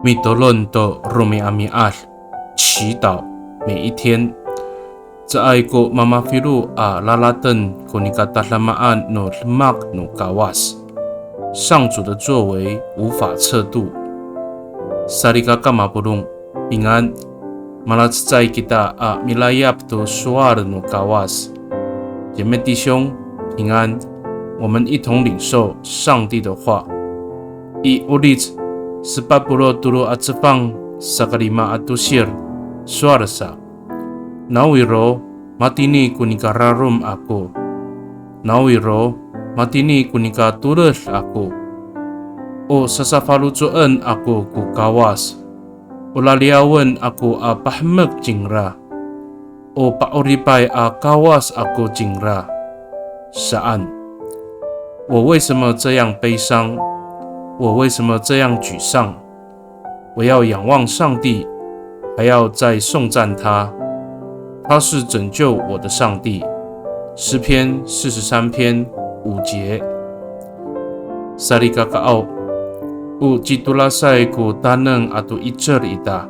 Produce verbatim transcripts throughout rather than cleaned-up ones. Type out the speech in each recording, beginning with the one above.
Mitolon to romi'ami'ad, 祈祷每一天。Caay ko mamafilo a lalaten ko nikatadamaan no demak no Kawas. 上主的作为无法测度。Salikaka mapolong, 平安。Malacecay kita a milayap to sowal no Kawas. 姐妹弟兄，平安。我们一同领受上帝的话。I Olic sepat polo' tolo a cefang, sakalima a tosir, sowal sa. Nawiro matini ko nikararom ako. Nawiro matini ko nikatoled ako. O sasafaloco'en ako ko Kawas. O laliyawen ako a pahemek cingra. O pa'oripay a Kawas ako cingra. Saan. 我为什么这样悲伤？我为什么这样沮丧？我要仰望上帝，还要再颂赞他。他是拯救我的上帝。诗篇四十三篇五节。Salikakaaw, o citolasay ko taneng ato 'icel ita.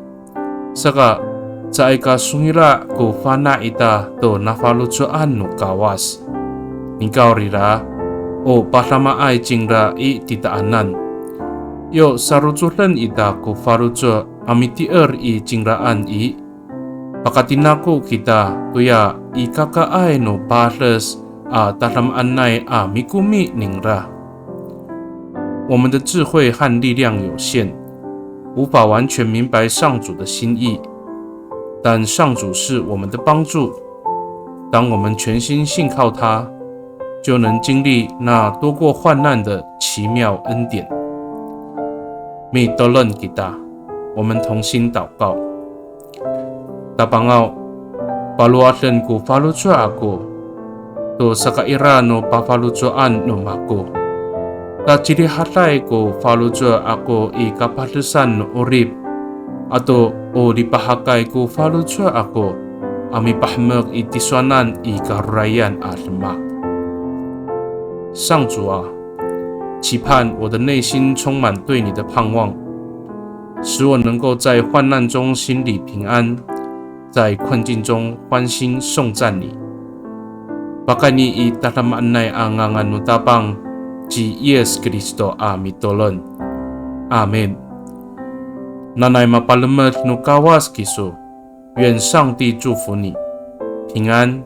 Saka, caay ka songila' ko fana' ita to nafaloco'an no Kawas. Nikawrira, o padamaay cingra i titaanan. Yo sarocoden ita ko faloco' a mitier i cingraan i, pakatinako kita toya ikakaay no pades a tadamaanay a mikomi ningra. 我们的智慧和力量有限，无法完全明白上主的心意，但上主是我们的帮助。当我们全心信靠他，就能经历那多过患难的奇妙恩典。Mitolon kita, 我们同心祷告。 Tapangaw, palowaden ko faloco' ako to sakaira no pafaloco'an no mako. Ta cirihaday ko faloco' ako i kapadesan no 'orip, ato o lipahakay ko faloco' ako a mipahemek i tisowanan i karorayan a demak. 上主啊，期盼我的内心充满对你的盼望，使我能够在患难中心里平安，在困境中欢欣颂赞你。Pakayni i tadamaanay a ngangan no Tapang ci Yis Kristo a mitolon. Amin. Nanay mapalemed no Kawas kiso. 愿上帝祝福你，平安。